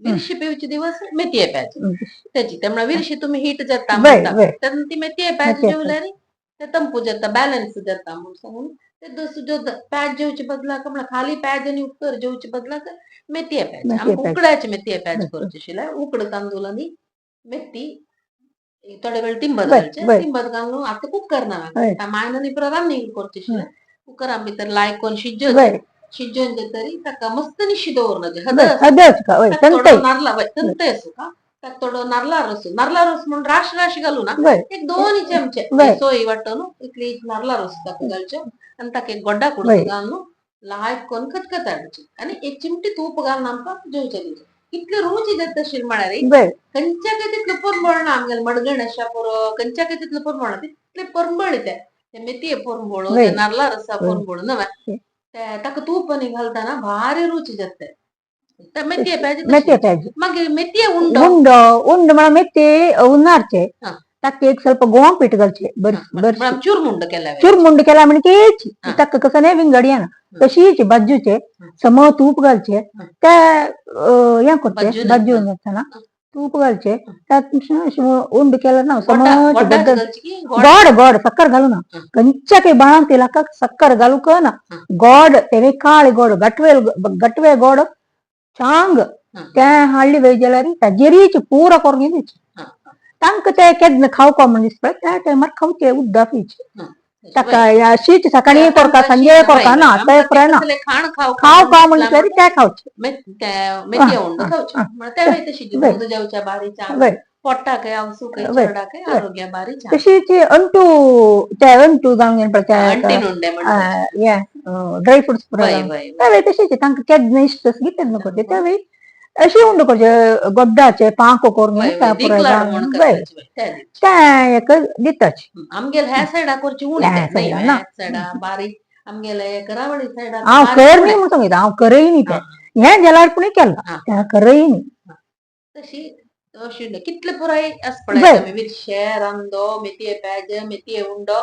विरशे पिवचे दिवस मेथये पेज तेची ते म्हळ्यार विरशे तुमी हीट जाता म्हणटा तेन्ना ती मेथये पेज मेथये. जेवल्यार ते तंपू जाता बॅलन्स जाता म्हूण सांगून ते दुसरे पेज जेवचे बदलाक म्हळ्यार खाली पेज आनी उपकर जेवचे बदलाक मेथये पेज. मेथये आमकां पेज. उकड्याचे मेथये पेज करचे आशिल्ले. उकड तांदूळ आनी मेथी थोडे वेळ तिंबत घालचे. तिंबत घालून आतां कुकर ना मायन आनी पुरो रान्नी करचे आशिल्ले कुकरा भितर लायकोन शिजोवचे. शिजोवन जातरी ताका मस्त निशी दवरना हदस. हदस का वय. ताका थोडो तंतय. नारला वय तंतय सुका ताका थोडो नारला रस. नारला रस म्हूण राश राश घालू ना एक दोन चमचे सोय वांटून इतली नारला रस ताका घालचो आनी ताका एक गोड्डा कुडको घालून लायक करून खतखत हाडची आनी एक चिमटी तूप घालून आमकां जेवचें दिवचें. कितले रुची जाता तशी म्हळ्यार खंयच्या तितले परमळ ना आमगेले मडगण आशा पुरो खंयच्या तितले परमळ ना तितले परमळ ते ते मेथये परमळ ते नारला रसा परमळ न्हय ते ताका तूप आनी घालतना भारी रुची जाता ते मेथये पेज. मेथये पेज. मागीर मेथये उंडो. ಉಂಡು ಉಂಡು म्हळ्यार ಮೆತ್ತಿ ಉನ್ನಾರ್चे ताका एक ಸ್ವಲ್ಪ गोवा पीठ घालचे बरशी. चुरमुंड केल्या. चुरमुंड केला म्हणजे ताका कसं नाही विंगड ना तशीच बाजूचे सम तूप घालचे ते हें करचे बाजून जाताना तूप घालचे त्यात उंड केलं ना सम गोड गोड साखर घालू ना कंच्या काही बाळांत इलाका साखर घालू का ना गोड तेवे काळे गोड गटवे गटवे गोड चांग ते हाडली वय जाल्यार ताजेरीच पुरा करून दिवची तांकां ते केन्ना खावपा म्हण दिसता त्या टायमार खावचे उद्दा पिवचे ताका शीत सकाळी करता संजे करता ना ते ना खाण खाव खाव खाव म्हणल्यार ते खावचे. तशीच अंटू ते अंटू जावन ड्राय फ्रुट्स त्यावेळी तशीच तांकां केन्ना इश्ट आसली तेन्ना करचे त्यावेळी अशी उंड करचे गोड्डाचे पांको करून ते एक दिताच. आमगेले ह्या सायडा करची उणी ह्या सायडा बारीक आमगेले करावळी सायडा. हांव कर न्ही म्हूण सांगितलं हांव करय न्ही तें हें जाल्यार पूण केलां तें करय न्ही. तशी अशी कितले पुराय आस पळय विरशे रांदो मेथये पेज मेथये उंडो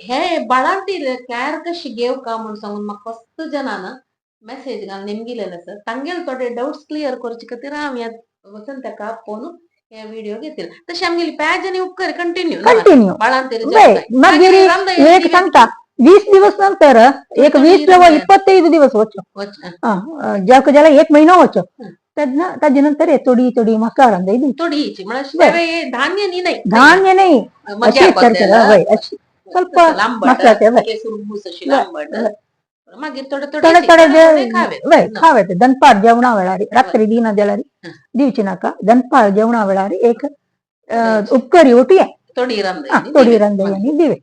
हे बाळांती कॅर कशी घेव का म्हूण सांगून म्हाका फक्त जणान मेसेज घालून निमगिलेले आसा तांगेले थोडे डावट्स क्लियर करचे खातीर हांव ह्या वचून ताका आपोवन हे व्हिडिओ घेतले. तशी आमगेली पेज आनी उपकर कंटिन्यू कंटिन्यू बाळांतीर. मागीर एक सांगता 20 दिवस नंतर एक 20 25 दिवस वचो ज्याका जाल्यार एक महिनो वचो तेन्ना ताजे नंतर थोडी थोडी मसाला रांदय दिवची. थोडी म्हळ्यार धान्य न्ही नाही धान्य नाही अशी अशी ಸ್ವಲ್ಪ मसाल्याचे मागीर थोडे थोडे थोडे खावे दनपार जेवणा वेळार रात्री दिना जाल्यार दिवची नाका दनपार जेवणा वेळार एक उपकरी ओटी थोडी थोडी रांदय आनी दिवे.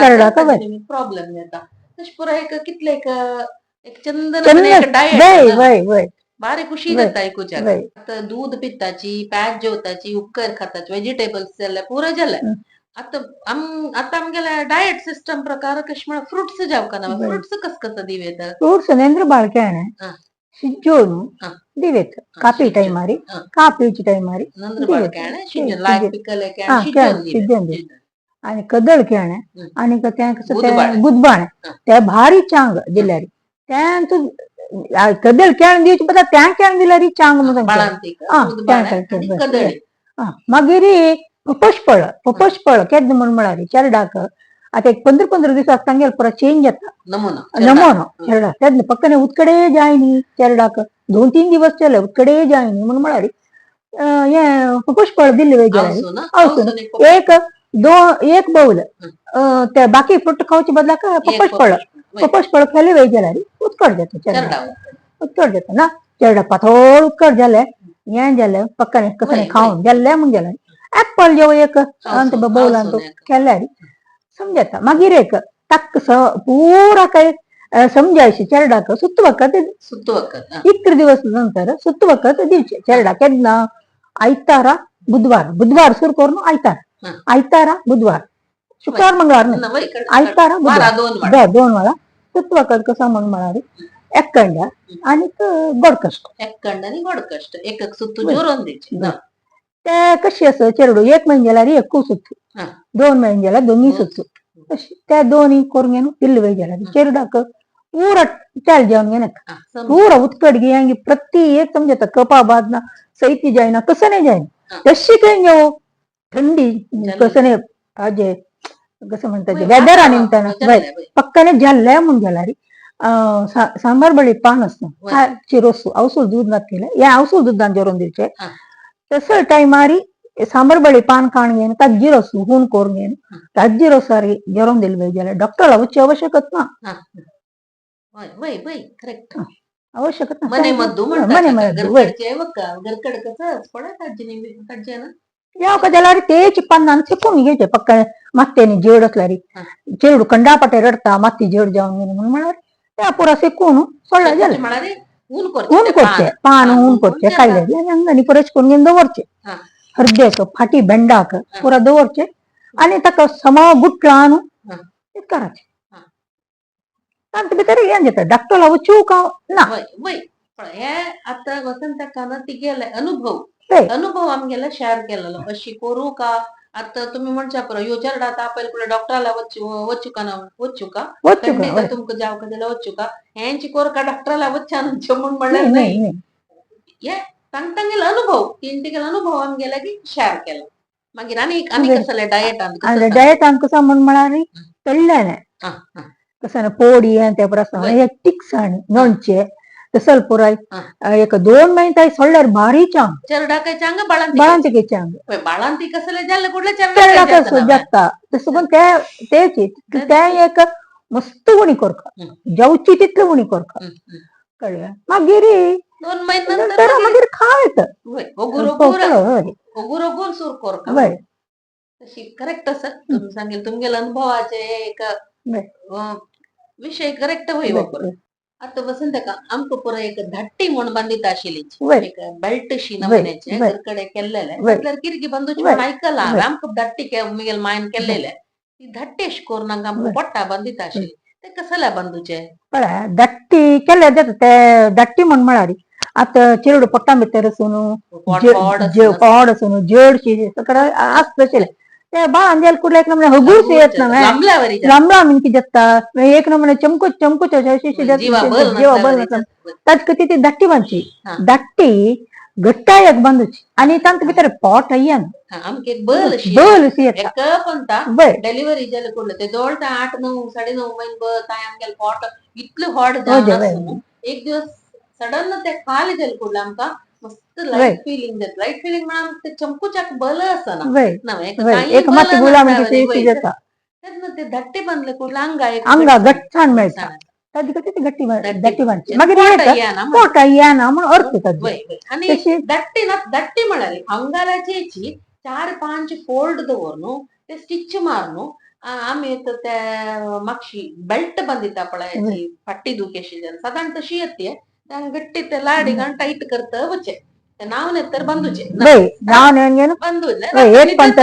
चरडा प्रॉब्लेम येता तशें पुराय एक कितले एक चंदन एक डायट बारी खुशी जाता आयकुच्याक. आतां दूद पिताची पॅज जेवताची उपकर खाताची व्हेजिटेबल्स जाल्यार पुरो जालें. आतां आतां आमगेले डायट सिस्टम प्रकार कशें म्हळ्यार फ्रुट्स जेवका ना फ्रुट्स कस कसं दिवेत? फ्रुट्स ನೇಂದ್ರ ಬಾಳ್ಕೆನೆ ಸಿಜ್ಜೋನು ದಿವೇತ್ ಕಾಫಿ ಟೈಮಾರಿ ಕಾಫಿ ಟೈಮಾರಿ. आणि कदळ केळणें आनी तें कसं तें गुदबाणें ते भारी चांग दिल्यार तें कदळ केळण दिवचे बदला तें केळण दिल्यार चांग म्हणून. मागीर पपसफळ पपसफळ केन्ना म्हण म्हळ्यार चेरडाक आता एक 15-15 दिवस तांगेल पुरा चेंज जाता. नमुना. नमोनो चेरडा तेन्ना पक्कने उत्कडे जायनी चेरडाक 2-3 दिवस चले उत्कडे जायनी म्हणून म्हळ्यार हे पुष्कळ दिल्ले वय जाल्यार आवसून आवसून. एक दोन एक बाउल ते बाकी फ्रूट खावचे बदलाक पपस फळ, पपस फळ खाली वय जाल्यार उत्कट जाता चेरडा, उत्कट जाता ना चेरडा पातळ उत्कट जाले हें जालें पक्कने कसं खावन जाल्लें म्हूण जालें ऍपल जेव एक अंत बौलांत केल्यार समजता. मागीर एक तक्क पूरा काय समजायचे चेरडाक सुत्त वखत सुत्त वखत इतर दिवस नंतर सुत्त वखत दिवचे चेरडा केन्ना आयतारा बुधवार, बुधवार सुरू करून आयतार, आयतारा बुधवार शुक्रवार मंगळवार नाही, आयतारा बुधवार दोन दोन वेळा सुत्त वखत कसं म्हणून म्हळ्यार एकंड आणि गोड कष्ट. एकंड आणि गोड कष्ट एक एक सुत्तू जोरून दिवचे. ते कशी असं चेरडू एक महिने जाल्यार एक सुत्तू, 2 महिने जाल्यार दोन्ही सुत्तू, तशी त्या दोन्ही करून घेऊन दिल्ले वय जाल्यार चेरडाक पूरा चाल जेवण घेवन पूरा उत्कट गियांगी प्रति एक समजता कपा बादना सैती जायना कसं नाही जायना तशी काही घेऊ थंडी कसं नाही अजे कसं म्हणतात वेदरा निमताना पक्काने जाल्ले म्हणून जाल्यार सांबार बळी पान आसता चिरोसू अवसूल दूध नातिले या अवसूल दुधान जोरून दिवचे तसं टायमारी सांबार बळी पान खाण घेवन ताज्जी रस हून करून घेवन ताज्जी रसारी जोरून दिले जाल्यार डॉक्टर वचची आवश्यकत ना. करेक्ट. आवश्यकत ना. मने मद्दू. मने मद्दू. गरकड कसं पडत ना. याव जाल्यार तेच पानान चिपून घेवचे पक्का मात्तेनी जेड असल्यारी चेडू कंडापटे रडता माती जेड जावन गेली म्हणून म्हळ्यार त्या पुरा सेकून सोडला जालें. ऊन करचे पान, ऊन करचे काडले आनी पुरेश करून घेवन दवरचे हर्देक फाटी बेंडाक पुरा दवरचे आनी ताका समा गुटलान कराचे तांचे भितर हें जाता डॉक्टर वचूं का ना. हे आता वसंत तिगेले अनुभव अनुभव आमगेले शेअर केलेलो अशी करू का. आता तुम्ही म्हणच्या पुरो ह्यो चेरडा तापयले कुडले डॉक्टराला वच्चू वच्चू का ना वच्चू का खंडीत तुमकां जाव का जाल्यार वच्चू का हेंची कोर का डॉक्टराला वच्चा न्हू म्हूण म्हणल्यार नाही. हे तांगेले अनुभव तीन तिगेले अनुभव आमगेले की शेअर केलो. मागीर आनी आनी कसले डायटान? डायटान कसं म्हण म्हळ्यार तळ्ळें कसं पोडी ते परस हे तिखसाण लोणचें तसल पुराय एक 2 महिने ताई सोडल्यार भारी चांग. चेरडाक चांग बाळांती बाळांती चांग. बाळांती कसले जाल्ले कुडले चेरडाक जाता तसं पण ते तेच ते एक मस्त उणी करका जेवची तितली उणी करका कळ्ळें. मागीर 2 महिने नंतर मागीर खाव येता. होगूर होगूर सूर करका तशी करेक्ट आसा तुम्ही सांगेल तुमगेले अनुभवाचे एक विषय करेक्ट होय वापर. आता वसंत का आमकां पुरो एक धाट्टी म्हूण बांदिता आशिल्ली एक बेल्ट शी नमुन्याचे घरकडे केल्लेले म्हटल्यार किरकी बांदूची म्हूण आयकलां हांवें. आमकां धाट्टी मुगेले मायन केल्लेले ती धाट्टी अशी करून आमकां पोट्टा बांदिता आशिल्ली ते कसले बांदूचे? पळय धाट्टी केल्यार जाता ते धाट्टी म्हण म्हळ्यार आतां चेरडू पोट्टा भितर आसून पोड आसून जडशी सगळं आसता तशें ते बाळान जाल्यार कुडले एक नमुने हगूर येत ना लांबला मिनकी जाता एक नमुने चमकूच चमकूच अशी जीवा बल ताचे खातीर ती धाट्टी बांदची, धाट्टी घट्टायक बांदूची आनी तांचे भितर पोट येना बल अशी येता. डिलिव्हरी जाले कुडले ते जवळ 8-9 9.5 महिने तांय आमगेले पोट इतले व्हड जावन एक दिवस सडन ते खाली जाले कुडले आमकां मस्त लायट फिलिंग जाता. लायट फिलिंग म्हळ्यार ते चमकूच्याक बल आसना एक माती गुलाम जाता तेन्ना ते धाट्टे बांदले कुडले आंगा आंगा घट्टसाण मेळटा ताजे खातीर ती घट्टी धाट्टी बांदची. मागीर पोट येना म्हूण अर्थ ताजो. आनी धाट्टी ना धाट्टी म्हळ्यार आंगाराची 4-5 फोल्ड दवर ते स्टिच मारून आमी ते मागशी बेल्ट बांदिता पळय फाटी दुखेशी सादारण तशी येते गट्टी ते लाडी घालून टायट करता वचे नाव तर बांदूचे एक पंत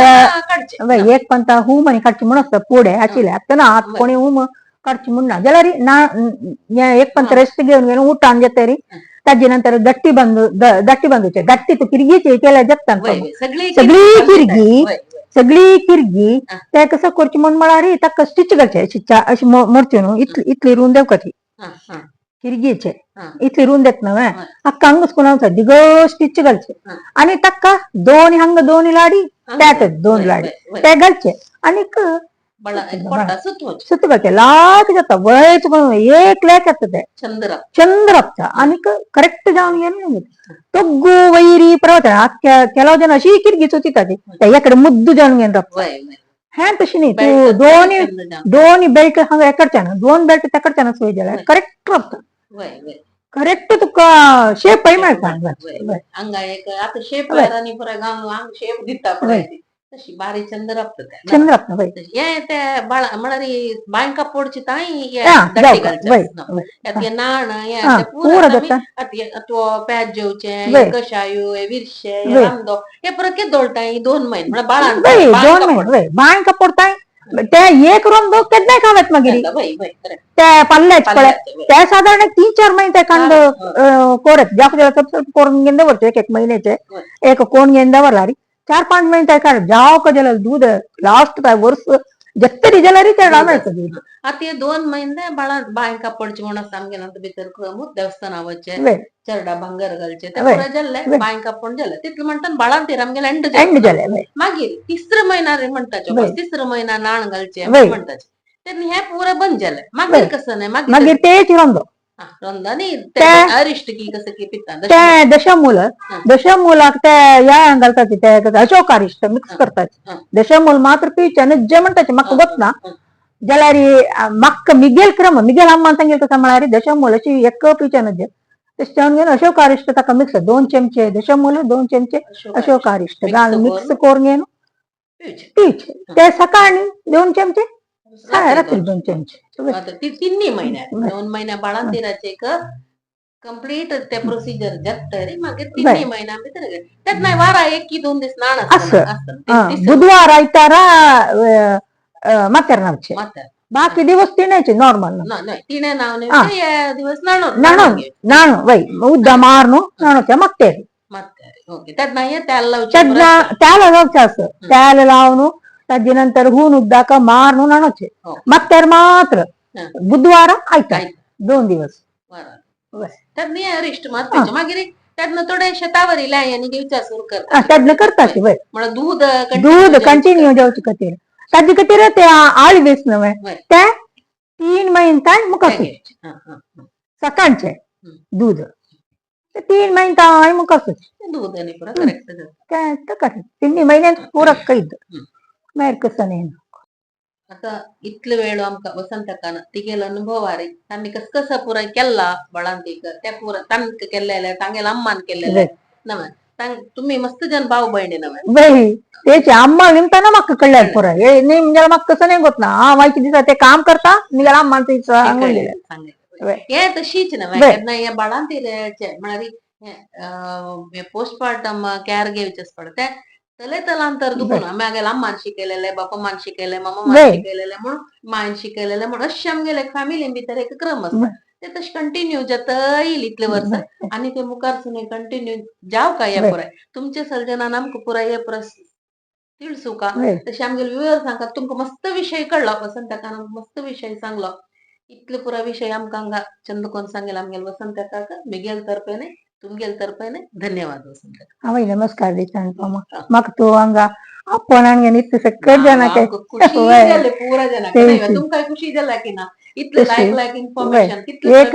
एक पंत हूम आनी काडची म्हूण आसता पुडे आशिल्ले आतां ना आतां कोणी हूम काडची म्हूण ना जाल्यार ना एक पंत रेस्ट घेवन घेवन उठान जाता री ताजे नंतर गट्टी बांदू गट्टी बांदूचे गट्टी तूं किरगीची केल्यार जाता सगळी किरगी सगळी किरगी ते कसं करची म्हूण म्हळ्यार ताका स्टिच घालचे अशी अशी मोडची न्हू इतली इतली रूंद देवपाची किरगीचे इतली रूंद येत न्हय अक्का हांगा कोण दिग स्टिच घालचे आनी ताका दोन हांगा दोन लाडी त्यात दोन लाडी ते घालचे आनीक सुतवाचे लाक जाता वयच एक लेक येता ते चंद्र चंद्र राबता आनी करेक्ट जावन घेवन तोग्गू वैरी परत ಕೆಲವು ಜನ अशी किरगी चुचिता ती तेज्या मुद्दू जावन घेवन राबता हें तशें न्ही तूं दोनी दोनी बेल्ट हांगा एकडच्यान दोन बेल्ट तेकडच्यान सोय जाल्यार करेक्ट राबता, करेक्ट तुका शेपय मेळटा. हांगा एक आता शेप आनी पुराय गांव हांग शेप दिता पळय तशी बारीक चंद्र राबता. चंद्र राबता वय. हे ते बाळा म्हळ्यार बांयका पोडची तांय दट्टी घालचे नाण हे पुरो जाता. तो प्याज जेवचे कशायो विरशे रांदो हे परत कितें दवरताय 2 म्हयने म्हळ्यार बाळान 2 म्हयने वय बांयका पोडताय ते एक रोंदो केन्नाय खावत मागीर ते पल्ल्याचे पळय ते साधारण 3-4 महिने ते कांद कोरत जाक कोरून घेवन दवरचे एक एक महिन्याचे एक कोण घेवन दवरला 4-5 महिने ते काड जाव जाल्यार दूध लास्ट काय वर्स जत्तरी जाल्यार चेडा मेळटा दूध. आता 2 महिने बाळा बांयका पडचे म्हण आसता आमगे नंतर भितर क्रम देवस्थाना वचचे चरडा भांगर घालचे ते पुराय जाल्ले बांयका पडून जाले तितले म्हणटा बाळान तेर आमगेले एंड एंड जाले. मागीर तिसरो म्हयना म्हणटाचे तिसरो म्हयना नाण घालचे म्हणटाचे तेन्ना हे पुरा बंद जाले. मागीर कसं नाही मागीर तेच रोंदो रोंदो न्ही अरिश्ट की कसं की पिता ते दशमूल दशमूलाक ते या घालतात ते अशोकारिश्ट मिक्स करतात. दशमूल मात्र पिवचे आनी जे म्हणटाचे म्हाका गोत ना जाल्यार म्हाका मिगेल क्रम मिगेल अम्मान सांगेल कसं म्हळ्यार दशमूल अशी एक पिवचे न्हय तशें जावन घेवन अशोकारिश्ट ताका मिक्स 2 चमचे दशमूल 2 चमचे अशोकारिश्ट घाल मिक्स करून घेवन पिवचे ते सकाळी 2 चमचे रात्री 2 चमचे. तिन्ही महिन्यात 2 महिन्या बाळान तेराचे एक कंप्लीट ते प्रोसिजर जाता मागीर 3 महिन्या भितर त्यात नाही वारा 1 की 2 दीस नाण असं बुधवार आयतारा माथ्यार न्हावचे बाकी दिवस तिण्याचे नॉर्मल तिणे नाव दिवस नाणो नाणो वय उद्दा मारून नाणोच्या मागतेर ओके त्यात नाही त्याला त्याला लावचे असं त्याला लावून ताजे नंतर हून उद्दाक मारून नाणोचे मागतेर मात्र बुधवार आयतार 2 दिवस. त्यात नाही अरिष्ट मात्र मागीर त्यातनं थोडे शतावरी लाय आणि घेवचा सुरू करतात त्यातनं करतात म्हणजे दूध दूध कंटिन्यू जेवचे खातीर ताजे खातीर ते आळी बेस नव्हे ते 3 महिने काय मुखार सकाळचे दूध 3 महिने काय मुखार दूध आणि करेक्ट 3 महिन्यात पुरा कैद मागीर कसं नाही. आता इतले वेळ आमकां वसंतकान तिगेलो अनुभव आरे तांणी कस कसं पुराय केल्ला बाळांतीक त्या पुरा तांकां केल्लेले तांगेले अम्मान केल्लेले नवे तुम्ही मस्त जन भाऊ बहिणी नवे वय तेच अम्मा निमताना म्हाका कळ्ळें पुराय हे न्ही म्हणजे म्हाका कसं नाही गोत ना हांव आयचे दिसा ते काम करता निघाला अम्मान सांगून दिलें. हे तशीच नवे केन्ना हे बाळांतीचे म्हळ्यार पोस्टपार्टम केअर घेवचें पडटा ते तले तलांतर दुखून आमी अम्मान शिकयलेले बापा शिकयले मामा शिकयलेले म्हणून मायन शिकयलेले म्हणून अशें आमगेले फॅमिली भितर एक क्रम आसता ते तशें कंटिन्यू जाता येईल इतले वर्सां आनी ते मुखार सुन कंटिन्यू जाव काय हे पुराय तुमचे सर्जनान आमकां पुराय हे पुराय तिळसुका तशें आमगेले व्युअर्स सांगतात तुमकां मस्त विशय कळ्ळो वसंतकान मस्त विशय सांगलो इतले पुराय विशय आमकां हांगा चंद कोण सांगेल आमगेले वसंतकाक मिगेल तर्फेने तुमगेल तर्फेने धन्यवाद वसंत. हांव नमस्कार दिता म्हाका तूं हांगा आपोवन हांगा इतले सकट जाणां खुशी जाले पुरा जाणां तुमकां खुशी जाला की ना इतले लायक लायक इन्फॉर्मेशन एक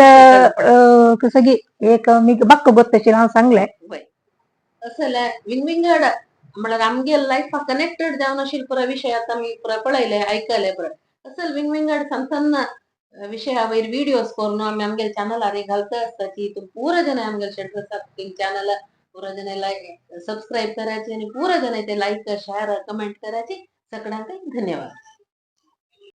कसं की एक म्हाका गोत तशें हांव सांगलें असले विंगविंगड म्हळ्यार आमगे लायफा कनेक्टेड जावन अशें पुराय विशय आतां आमी पुराय पळयले आयकले पुराय असल विंगविंगड सन्न सन्न विशयावयर व्हिडियोज करून आमी आमगेले चॅनलार घालता आसता. पुरा जण आमगेले षड्रसा कुकिंग चॅनल पुरा जण लायक सबस्क्राईब करायचे आणि पुरा जण ते लाईक शेअर कमेंट करायचे. सगळ्यांक धन्यवाद.